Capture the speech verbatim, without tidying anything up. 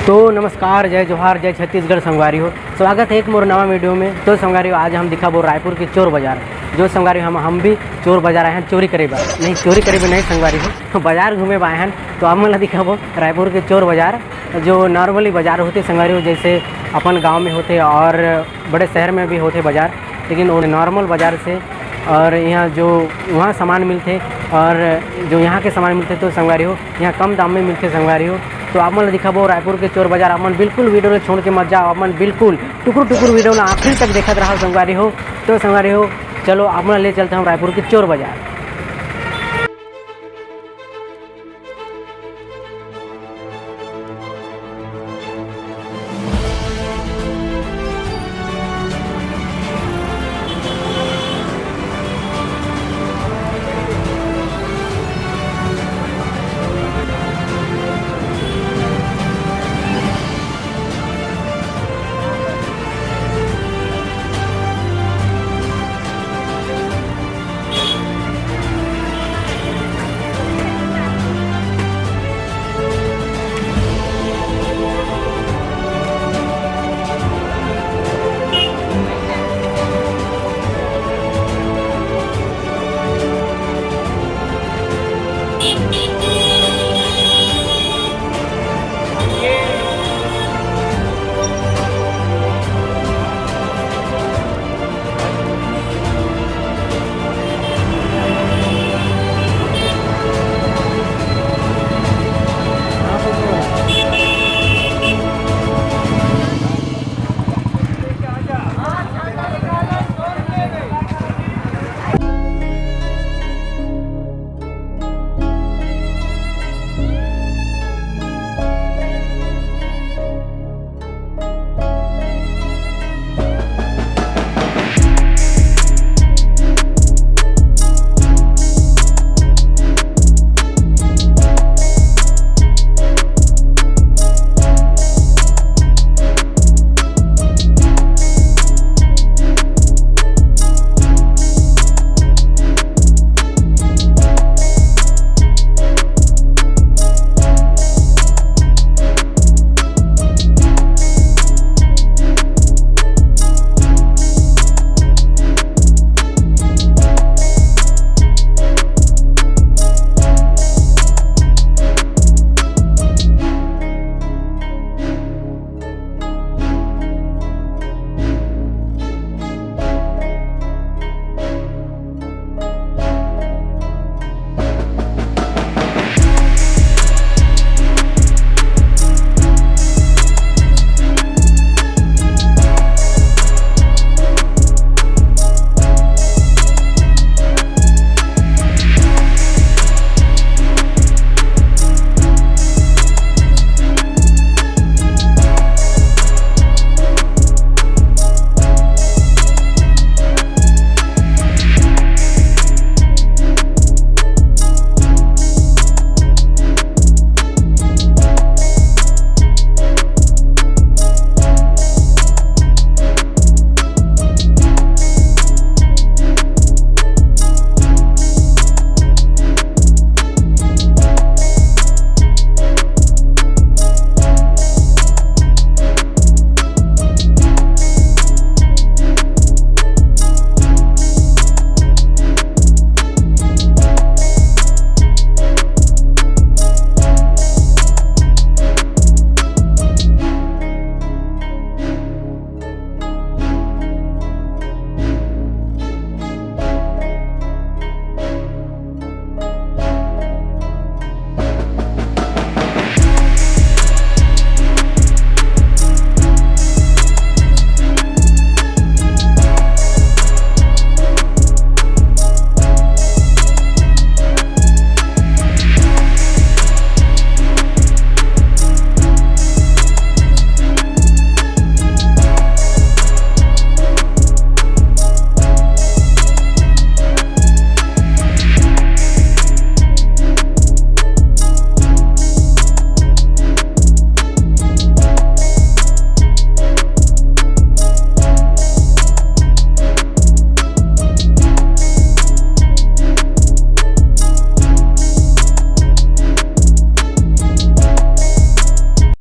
तो नमस्कार, जय जोहार, जय छत्तीसगढ़ संगवारी हो। स्वागत है एक मोर नवा वीडियो में। तो संगवारी हो, आज हम दिखाबो रायपुर के चोर बाजार। जो संगवारी हो, हम, हम भी चोर बाजार आए हैं चोरी करे बर। नहीं, चोरी करे बर नहीं संगवारी हो, तो बाजार घूमे बर आए हैं। तो आप मन ला दिखाबो रायपुर के चोर बाजार, जो normally बाजार होथे संगवारी हो, जैसे अपन गांव में होथे और बड़े शहर में भी होथे बाजार, लेकिन वो normal बाजार से और यहाँ जो वहाँ सामान मिलथे और जो यहाँ के सामान मिलथे तो संगवारी हो, यहाँ कम दाम में मिलथे संगवारी हो। तो आप मन ला दिखाबो रायपुर के चोर बाजार। आप मन बिल्कुल वीडियो ला छोड़ के मत जाओ, आप मन बिल्कुल टुकुर टुकुर वीडियो ला आखिरी तक देखत रहो संगवारी हो। तो संगवारी हो, चलो आप मन ला ले चलते हैं रायपुर के चोर बाजार।